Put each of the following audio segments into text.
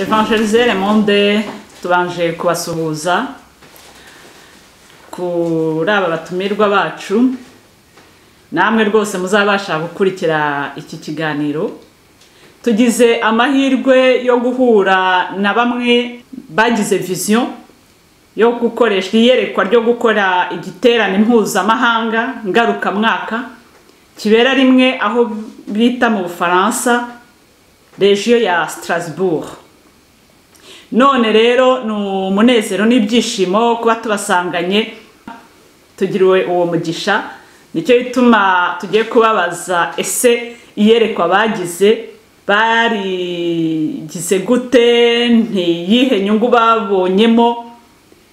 Évangéliser le monde, tubanje kubasuhuza kuri aba batumirwa bacu, namwe rwose muzabasha gukurikira iki kiganiro. Tugize amahirwe yo guhura na bamwe bagize vision yo gukoresha iyerekwa ryo gukora igiterane mpuzamahanga ngarukamwaka kibera rimwe aho bita mu Bufaransa, region ya Strasbourg. None rero ni umunezero n'ibyishimo kuba tubasanganye, tugiriwe uwo mugisha. Nicyo gituma tugiye kubabaza, ese iyerekwa bagize barigize gute, ntiyihe nyungu babonyemo?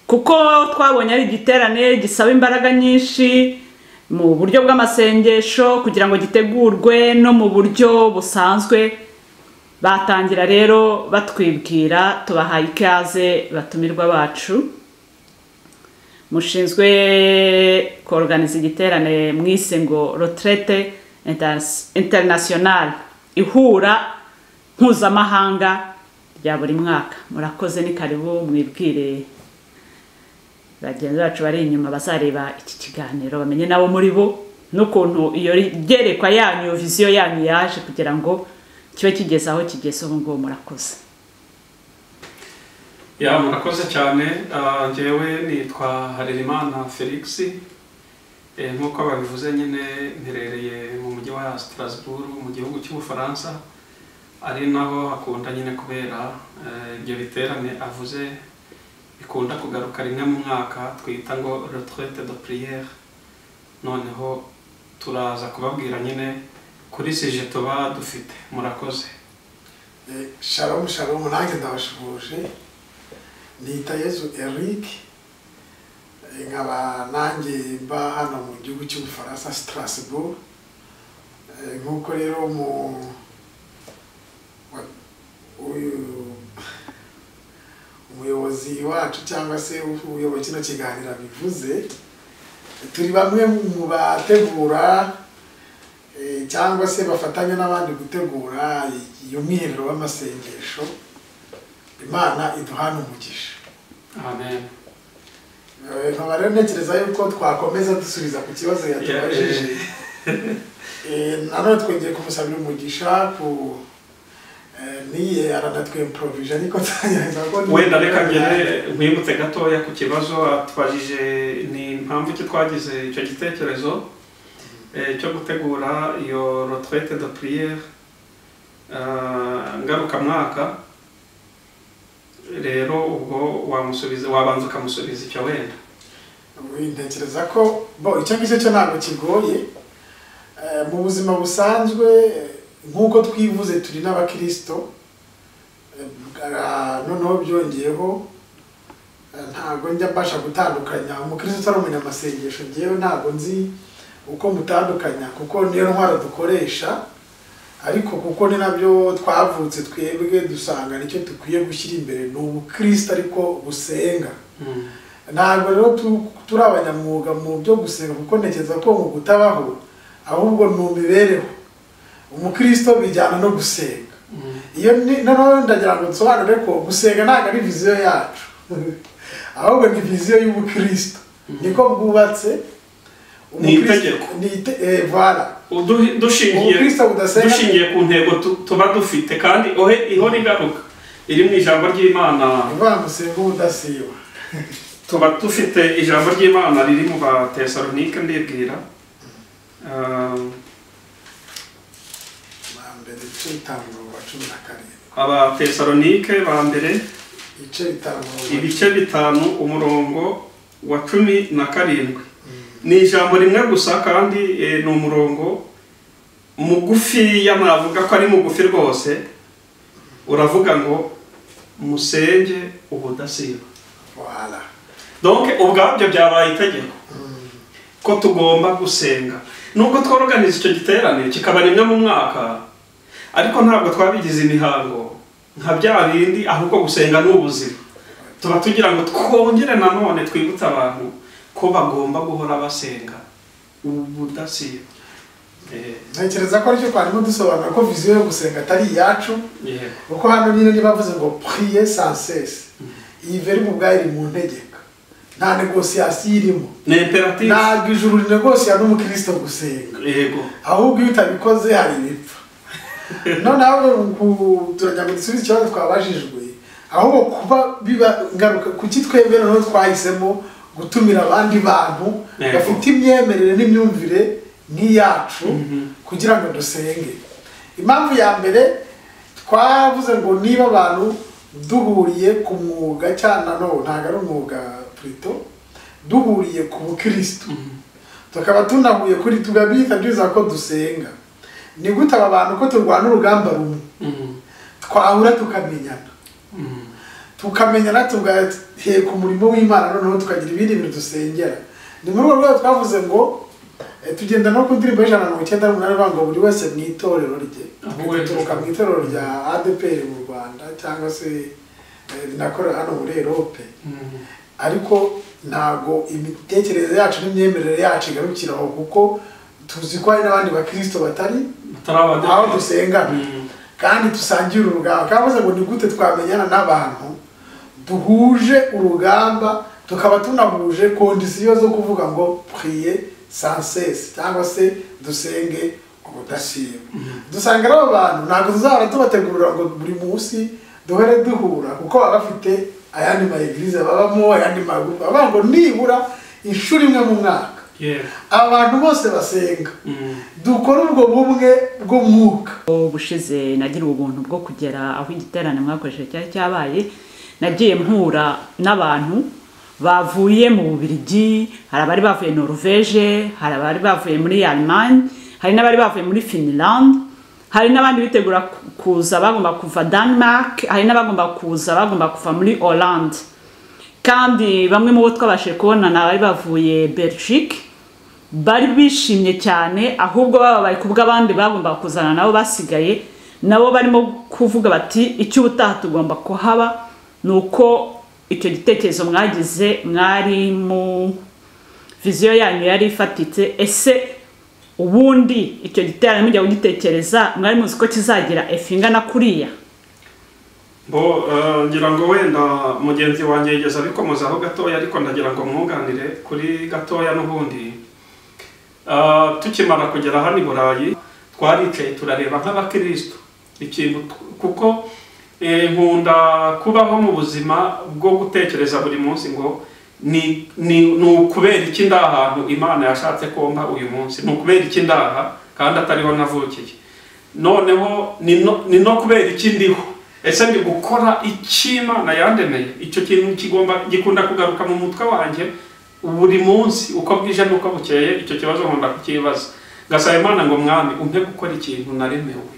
Kuko twabonye ari igiterane gisaba imbaraga nyinshi mu buryo bw'amasengesho kugira ngo gitegurwe no mu buryo busanzwe. Batangira rero batwibwira, tubahaye ikaze batumirwa bacu. Mushinzwe koorganiza igiterane mwise ngo Retraite Internationale, ihura mpuzamahanga rya buri mwaka. Murakoze, ni karibu mwibwire bagenzi bacu bari inyuma bazareba iki kiganiro, bamenye nabo muri bo n'ukuntu iyo ryerekwa yanyu, vision yanyu yaje kugira ngo kibe kigeze aho kigeze ubu ngubu. Murakoze. Ya, murakoze cyane. Njyewe nitwa Harerimana Felix. Nk'uko babivuze nyine, mperereye mu mujyi wa Strasbourg mu gihugu cy'Ubufaransa, ari naho hakunda nyine kubera ibyo biterane avuze bikunda kugaruka rimwe mu mwaka, twita ngo retraite de prière. Noneho turaza kubabwira nyine kuri sujet tuba dufite. Murakoze. Shalom shalom, nanjye ndabashuhuje. Nita Yezu Eric, nkaba nanjye mba hano mu gihugu cy'Ubufaransa, Strasbourg. Nk'uko rero mu uyu umuyobozi wacu cyangwa se uyoboye kino kiganiro bivuze, turi bamwe mu bategura cyangwa se bafatanya n'abandi gutegura iyo mwiherero w'amasengesho. Imana iduhana umugisha. Amen. Nkaba rero ntekereza yuko twakomeza dusubiza ku kibazo yatubajije. Nanone twongeye kumusabira umugisha ku niye aranatwemprovije, ariko tanyeza ko Wenda reka ngere nkwibutse gatoya ku kibazo atubajije, ni impamvu ki twagize icyo gitekerezo cyo gutegura iyo retraite de prière ngarukamwaka. Rero ubwo wamusubiza, wabanza ukamusubiza icyo wenda. Ntekereza ko bo icyo ngicyo cyo ntabwo kigoye. Mu buzima busanzwe, nk'uko twivuze, turi n'abakirisito. Noneho byongeyeho, ntabwo njya mbasha gutandukanya umukristo utari umunyamasengesho. Ngewe ntabwo nzi uko mutandukanya, kuko niyo ntwaro dukoresha, ariko kuko ni nabyo twavutse twebwe dusanga nicyo dukwiye gushyira imbere, ni ubukristo ariko busenga. Ntabwo rero turi abanyamwuga mu byo gusenga, kuko ntekereza ko mu kutabaho, ahubwo ni mibereho. Umukristo bijyana no gusenga. Iyo noneho ndagira ngo nsobanure ko gusenga ntabwo ari vision yacu, ahubwo ni vision y'ubukristo, niko bwubatse. Ni itegeko. Ni voilà. Dushingiye Ubukristo budasenga dushingiye ku ntego tuba dufite, kandi ohe ihora igaruka iri mu ijambo ry'Imana. Uvuga ngo usenga ubudasiba. Tuba dufite ijambo ry'Imana riri mu Batesalonike, ndibwira. Ba mbere ibice 5 umurongo wa 17. Abatesalonike ba mbere, ibice 5 umurongo wa ibice 5 umurongo wa 17. Ni ijambo rimwe gusa, kandi ni umurongo mugufi, navuga ko ari mugufi rwose. Uravuga ngo musenge ubudasiba. Voilà. Donc ubwabyo byabaye itegeko ko tugomba gusenga. Nubwo tworoganiza icyo giterane kikaba rimwe mu mwaka, ariko ntabwo twabigize imihango nka bya bindi, ahubwo gusenga ni ubuzima. Tuba tugira ngo twongere nanone twibutse abantu ko bagomba guhora basenga ubudasiba. Ntekereza ko aricyo twarimo dusobanura ko vision yo gusenga atari iyacu, kuko hano nyine nibavuze ngo prier sans cesse, iyi verbe ubwayo iri mu ntegeka, nta négociation irimo, ni impératif. Ntabwo ijuru rinegosiya n'umukristo gusenga, yego ahubwo iyo utabikoze hari ibipfa. Noneho turagira ngo dusubize ikibazo twabajijwe, ahubwo kuba biba ingaruka kuki twebwe noneho twahisemo gutumira abandi bantu bafite imyemerere n'imyumvire nk'iyacu kugira ngo dusenge. Impamvu ya mbere, twavuze ngo niba abantu duhuriye ku mwuga cyangwa no ntabwo ari umwuga, plutôt duhuriye ku bukristo, tukaba tunahuye kuri tugabita byiza ko dusenga, ni gute aba bantu ko turwana urugamba rumwe twahura tukamenyana, tugaheka umurimo w'Imana, noneho tukagira ibindi bintu dusengera? Ni muri urwo rwego twavuze ngo tugenda no ku ndirimbo y'198 bavuga ngo buri wese mu itorero rye. Aho we Duturuka mu itorero rya ADPR mu Rwanda cyangwa se rinakorera hano muri Europe, ariko ntago imitekerereze yacu n'imyemerere yacu igarukira aho, kuko tuzi ko hari n'abandi bakristo batari batari aho dusengana kandi dusangira urugamba. Kavuze ngo ni gute twamenyana n'abantu duhuje urugamba, tukaba tunahuje conditions zo kuvuga ngo prier sans cesse cyangwa se dusenge ubudasiba. Dusanga rero abo bantu ntabwo tuzahora tubategurira ngo buri munsi duhore duhura, kuko baba bafite ayandi ma église babamo, ayandi magurupe. Bavuga ngo nibura inshuro imwe mu mwaka aba bantu bose basenga, dukore ubwo bumwe bw'umwuka. Ubushize nagira ubuntu bwo kugera aho igiterane mwakoresheje cyari cyabaye, nagiye mpura n'abantu bavuye mu Bubiligi, hari abari bavuye Norvège, hari abari bavuye muri Allemagne, hari n'abari bavuye muri Finland, hari n'abandi bitegura kuza bagomba kuva Denmark, hari n'abagomba kuza bagomba kuva muri Hollande, kandi bamwe mu bo twabashije kubona ni abari bavuye Belgique. Bari bishimye cyane, ahubwo bababaye kubw'abandi bagomba kuzana nabo basigaye, nabo barimo kuvuga bati icyo ubutaha tugomba kuhaba. Ni uko icyo gitekerezo mwagize, mwari mu vision yanyu yari ifatitse. Ese ubundi icyo giterane mujya kugitekereza mwari muzi ko kizagira effet ingana kuriya? Bo ngira ngo wenda mugenzi wanjye yigeze abikomozaho gatoya, ariko ndagira ngo mwunganire kuri gatoya n'ubundi. Tukimara kugera hano i Burayi twaricaye turareba nk'abakristo ikintu kuko nkunda kubaho mu buzima bwo gutekereza buri munsi ngo ni ukubera iki ndi ahantu Imana yashatse ko mba uyu munsi, ni ukubera iki ndaha kandi atariho navukiye, noneho ni no kubera iki ndiho, ese ndi gukora iki Imana yandemeye? Icyo kintu kigomba gikunda kugaruka mu mutwe wanjye buri munsi, uko bwije n'uko bukeye. Icyo kibazo nkunda kukibaza, ngasaba Imana ngo Mwami, umpe gukora ikintu naremewe,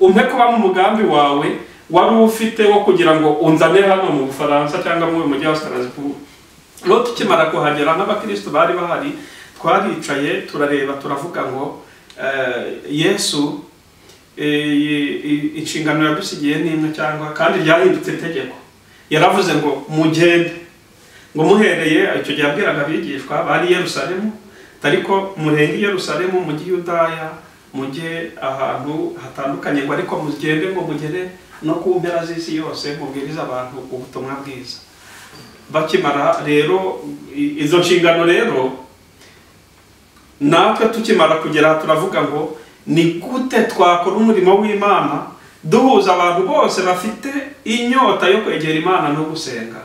umpe kuba mu mugambi wawe wari ufite wo kugira ngo unzane hano mu Bufaransa cyangwa mu mujyi wa Strasbourg. Rero tukimara kuhagera nk'abakristo bari bahari, twaricaye turareba turavuga ngo Yesu inshingano yadusigiye ni imwe, cyangwa kandi ryahindutse itegeko. Yaravuze ngo mugende, ngo muhereye icyo gihe yabwiraga abigishwa bari i Yerusalemu, ariko murenge i Yerusalemu, mujye i Yudaya, mujye ahantu hatandukanye, ngo ariko mugende ngo mugere no ku mpera z'isi yose, mubwirize abantu ubutumwa bwiza. Bakimara rero izo nshingano rero, natwe tukimara kugera turavuga ngo ni gute twakora umurimo w'Imana duhuza abantu bose bafite inyota yo kwegera Imana no gusenga,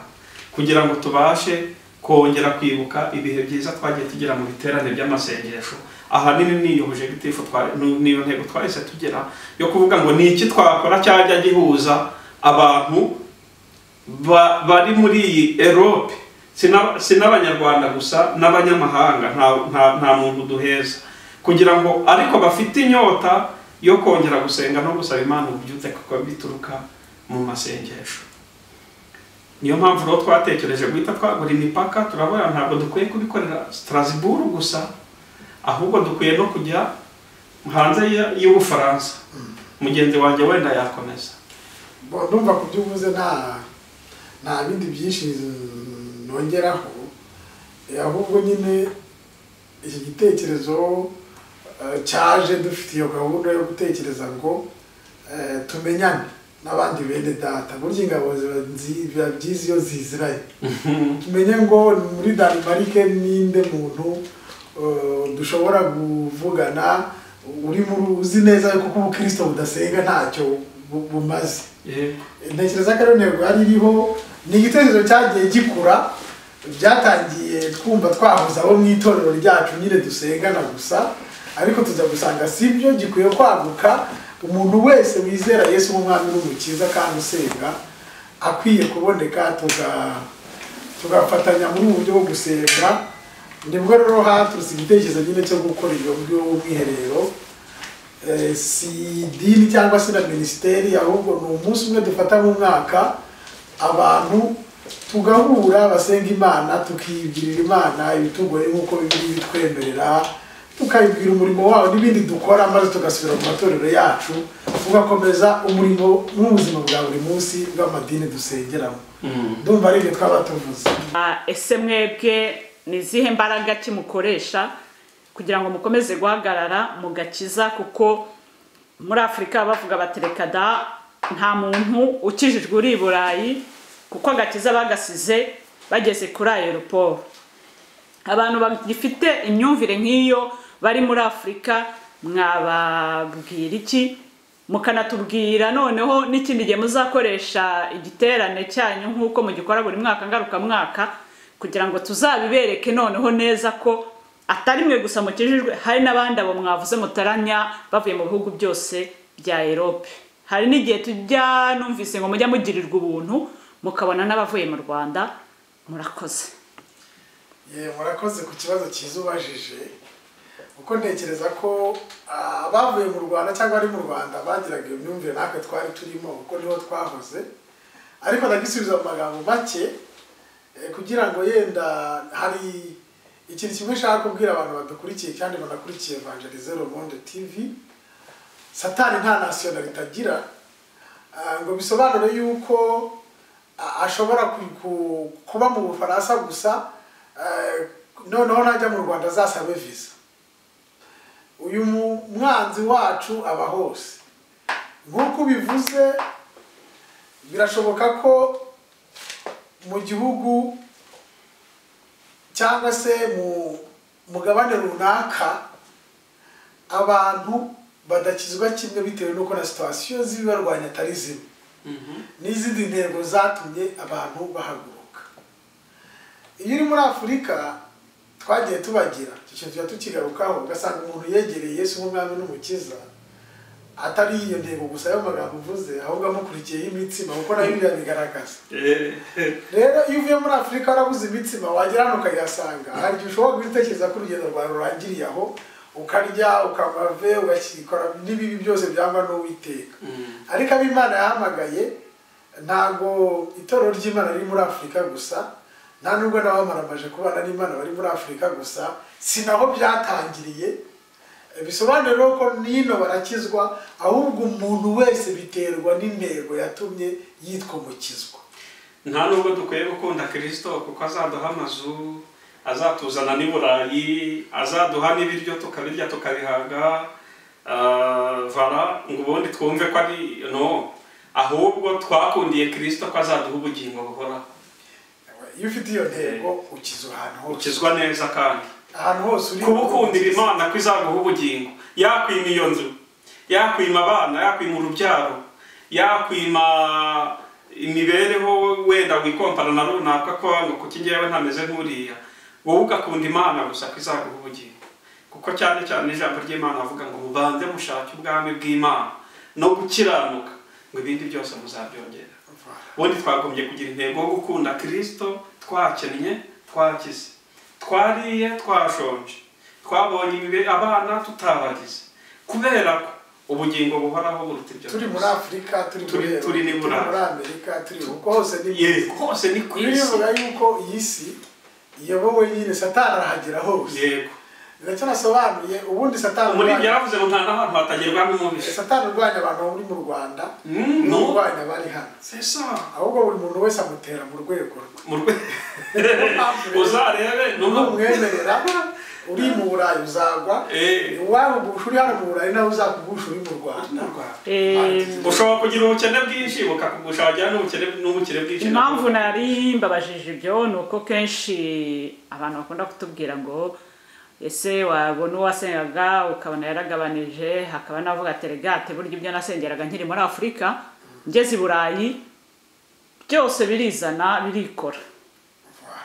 kugira ngo tubashe kongera kwibuka ibihe byiza twagiye tugira mu biterane by'amasengesho. Ahanini niyo objectif, niyo ntego twahise tugera yo kuvuga ngo ni iki twakora cyajya gihuza abantu bari muri iyi Europe, si n'Abanyarwanda gusa, n'abanyamahanga, nta muntu duheza, kugira ngo ariko bafite inyota yo kongera gusenga no gusaba Imana ububyutse, kuko bituruka mu masengesho. Niyo mpamvu rero twatekereje guhita twagura imipaka, turabona ntabwo dukwiye kubikorera Strasbourg gusa, ahubwo dukwiye no kujya hanze y'Ubufaransa. Mugenzi wanjye wenda yakomeza. Bo, ndumva ku byo uvuze nta bindi byinshi nongeraho, ahubwo nyine iki gitekerezo cyaje dufite iyo gahunda yo gutekereza ngo tumenyane n'abandi bene data. Burya ingabo ziba byiza iyo ziziranye, tumenye ngo muri Denmark ninde muntu dushobora kuvugana uri uzi neza kuko ubukristo budasenga ntacyo bumaze. Ntekereza ko intego yari iriho, ni igitekerezo cyagiye gikura, byatangiye twumva twahuza abo mu itorero ryacu nyine dusengana gusa, ariko tuza gusanga sibyo, gikwiye kwaguka. Umuntu wese wizera Yesu nk'umwami n'umukiza kandi usenga akwiye kuboneka, tugafatanya muri ubu buryo bwo gusenga. Nibwo rero haturutse igitekerezo nyine cyo gukora iyo mwiherero, si idini cyangwa se na minisiteri, ahubwo ni umunsi umwe dufata mu mwaka abantu tugahura basenga Imana, tukibwirira Imana ibitugoye nk'uko Bibiliya bitwemerera, tukayibwira umurimo wawo n'ibindi dukora, maze tugasubira mu matorero yacu tugakomeza umurimo n'ubuzima bwa buri munsi bw'amadini dusengeramo. Ndumva ari ibyo twaba tuvuze. Ese mwebwe ni izihe mbaraga ki mukoresha kugira ngo mukomeze guhagarara mu gakiza? Kuko muri Afurika bavuga batereka da nta muntu ukijijwe uri i Burayi, kuko agakiza bagasize bageze kuri aeroport. Abantu bagifite imyumvire nk'iyo bari muri Afurika mwababwira iki? Mukanatubwira noneho n'ikindi gihe muzakoresha igiterane cyanyu nk'uko mugikora buri mwaka ngaruka mwaka, kugira ngo tuzabibereke noneho neza ko atari mwe gusa mukijijwe, hari n'abandi abo mwavuze mutaranya bavuye mu bihugu byose bya Europe. Hari n'igihe tujya numvise ngo mujya mugirirwa ubuntu mukabona n'abavuye mu Rwanda. Murakoze. Murakoze ku kibazo cyiza ubajije, kuko ntekereza ko abavuye mu Rwanda cyangwa ari mu Rwanda bagiraga iyo myumvire natwe twari turimo, kuko niho twahoze. Ariko ndagisubiza mu magambo make kugira ngo yenda hari ikintu kimwe nshaka kubwira abantu badukurikiye kandi banakurikiye Evangelize Le Monde TV. Satani nta nationality agira, ngo bisobanure yuko ashobora kuba mu Bufaransa gusa, noneho najya mu Rwanda azasabe visa. Uyu mwanzi wacu aba hose. Nk'uko bivuze, birashoboka ko mu gihugu cyangwa se mu mugabane runaka abantu badakizwa kimwe bitewe n'uko na situation z'ibibarwanya atari zimwe, n'izindi ntego zatumye abantu bahaguruka. Iyo uri muri Afurika twagiye tubagira icyo kintu tujya tukigarukaho, ugasanga umuntu yegereye Yesu nk'umwami n'umukiza atari iyo ntego gusa y'amagambo uvuze, ahubwo amukurikiyeho imitsima, kuko nayo biriya bigaragaza. Rero iyo uvuye muri Afurika warabuze imitsima, wagera hano ukayasanga, hari igihe ushobora gutekereza ko urugendo rwawe rurangiriye aho, ukarya ukamave ugakora n'ibibi byose byangwa n'Uwiteka. Ariko abo Imana yahamagaye, ntabwo itorero ry'Imana riri muri Afurika gusa, nta nubwo n'abamaramaje kubana n'Imana bari muri Afurika gusa, si naho byatangiriye. Bisobanura rero ko nino barakizwa, ahubwo umuntu wese biterwa n'intego yatumye yitwa umukizwa. Nta nubwo dukwiye gukunda Kristo kuko azaduha amazu, azatuzana n'i Burayi, azaduha n'ibiryo tukabirya tukabihaga, vara ngo ubundi twumve ko ari no, ahubwo twakundiye Kristo ko azaduha ubugingo buhoraho. Iyo ufite iyo ntego ukizwa ahantu hose, ukizwa neza kandi ahantu hose uri. Kubukundira Imana ko izaguha ubugingo, yakwima iyo nzu, yakwima abana, yakwima urubyaro, yakwima imibereho wenda wikompana na runaka ko ngo kuki njyewe ntameze nk'uriya, wowe ugakunda Imana gusa ko izaguha ubugingo. Kuko cyane cyane ijambo ry'Imana avuga ngo mubanze mushake ubwami bw'Imana no gukiranuka, ngo ibindi byose muzabyongera. Ubundi twagombye kugira intego yo gukunda Kristo twakennye, twakize, twariye, twashonje, twabonye abana tutabagize, kubera ko ubugingo buhoraho buruta ibyo. Turi muri Afurika, turi muri Amerika, turi hose, ni hose, ni ku isi. Bivuga yuko iyi si iyobowe nyine Satani arahagera hose. Yego. Ndacyo nasobanuye. Ubundi Satani muri yaravuze ngo nta n'ahantu hatagerwa n'umubisha. Satani urwanya abantu bari mu Rwanda, n'urwanya bari hano. C'est ça. Ahubwo buri muntu wese amutera mu rwego rwe. Mu rwego. Uzarebe n'umwemerera Uri mu Burayi uzagwa, uwagugusha uri hano mu Burayi nawe uzakugusha uri mu Rwanda. Ushobora kugira ubukene bwinshi bukakugusha, wagira n'ubukire bwinshi. Impamvu nari mbabajije ibyo ni uko kenshi abantu bakunda kutubwira ngo ese wabona uwasengaga ukabona yaragabanije, hakaba n'abavuga ati regate burya ibyo nasengeraga nkiri muri Afurika ngeze i Burayi byose birizana birikora.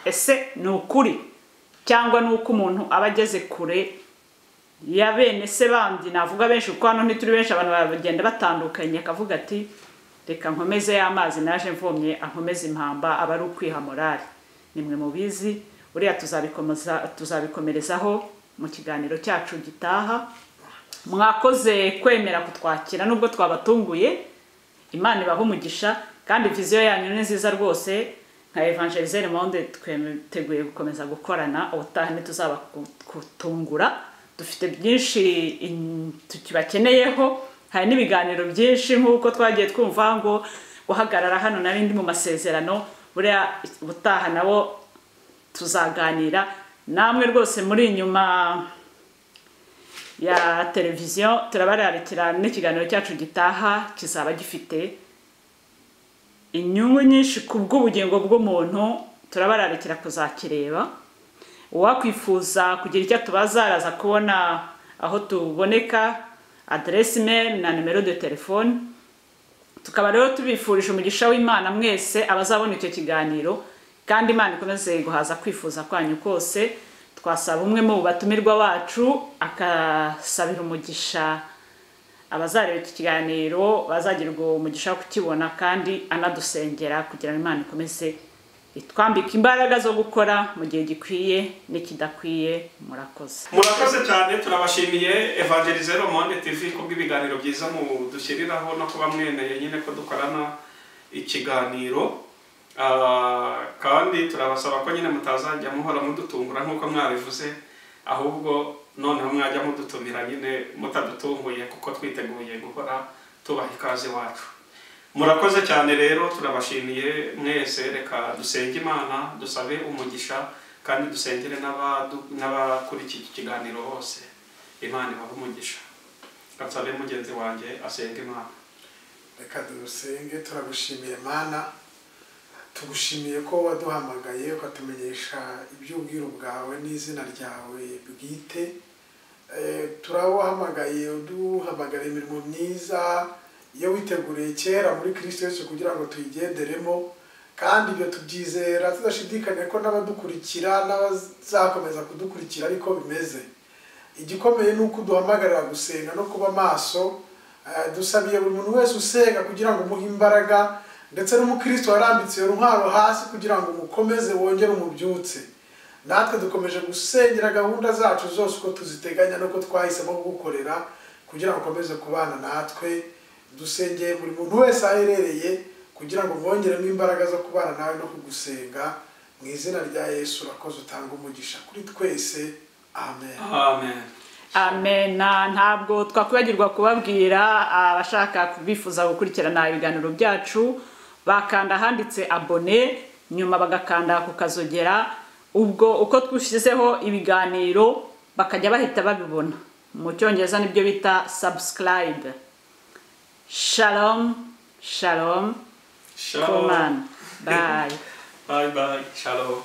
Ese ni ukuri cyangwa ni uko umuntu aba ageze kure ya bene se bandi? Navuga benshi kuko hano ntituri benshi, abantu bagenda batandukanye, akavuga ati reka nkomeze y'amazi naje mvomye ankomeze impamba, aba ari ukwiha morale. Nimwe mubizi, uriya tuzabikomerezaho mu kiganiro cyacu gitaha. Mwakoze kwemera kutwakira nubwo twabatunguye. Imana ibahe umugisha, kandi viziyo yanyu ni nziza rwose. Nka Evangeliser Le Monde twiteguye gukomeza gukorana, ubutaha ntituzaba kutungura, dufite byinshi tukibakeneyeho. Hari n'ibiganiro byinshi nk'uko twagiye twumva ngo guhagarara hano nari ndi mu masezerano, buriya ubutaha nabo tuzaganira namwe rwose. Muri inyuma ya televiziyo turabararikira n'ikiganiro cyacu gitaha kizaba gifite inyungu nyinshi ku bw'ubugingo bw'umuntu, turabararikira kuzakireba. Uwakwifuza kugira icyo atubaza araza kubona aho tuboneka, adresse mail na numero de telefone. Tukaba rero tubifurije umugisha w'Imana mwese abazabona icyo kiganiro, kandi Imana ikomeze guhaza kwifuza kwanyu kose. Twasaba umwe mu batumirwa bacu akasabira umugisha abazareba iki kiganiro, bazagirwa umugisha wo kukibona, kandi anadusengera kugira ngo Imana ikomeze itwambike imbaraga zo gukora mu gihe gikwiye n'ikidakwiye. Murakoze. Murakoze cyane, turabashimiye Evangeliser Le Monde TV kubw'ibiganiro byiza mudushyiriraho no kuba mwemeye nyine ko dukorana ikiganiro. Kandi turabasaba ko nyine mutazajya muhora mudutungura nk'uko mwabivuze, ahubwo noneho mwajya mudutumira nyine mutadutunguye, kuko twiteguye guhora tubaha ikaze wacu. Murakoze cyane rero, turabashimiye mwese. Reka dusenge Imana, dusabe umugisha, kandi dusengere n'abakurikiye iki kiganiro bose. Imana ibahe umugisha. Nsabe mugenzi wanjye asenge Imana. Reka dusenge. Turagushimiye Mana, tugushimiye ko waduhamagaye ukatumenyesha iby'ubwiru bwawe n'izina ryawe bwite. Turawahamagaye uduhamagara imirimo myiza iyo witeguriye kera muri Kristo Yesu kugira ngo tuyigenderemo, kandi ibyo tubyizera tudashidikanya ko n'abadukurikira n'abazakomeza kudukurikira ariko bimeze. Igikomeye ni uko uduhamagarira gusenga no kuba maso. Dusabiye buri muntu wese usenga kugira ngo umuhe imbaraga, ndetse n'umukristo warambitse iyo ntwaro hasi kugira ngo umukomeze wongere umubyutse. Natwe dukomeje gusengera gahunda zacu zose uko tuziteganya nuko twahisemo gukorera kugira ngo ukomeze kubana natwe. Dusengeye buri muntu wese aherereye kugira ngo mwongeremo imbaraga zo kubana nawe no kugusenga. Mu izina rya Yesu urakoze, utanga umugisha kuri twese. Amen. Amen. Amen. Ntabwo twakwibagirwa kubabwira abashaka kubifuza gukurikirana ibiganiro byacu bakanda ahanditse abone, nyuma bagakanda ku kazogera, ubwo uko twushyizeho ibiganiro bakajya bahita babibona. Mu cyongereza nibyo bita subscribe. Shalom, shalom, shalom. Bye. Bye bye. Shalom.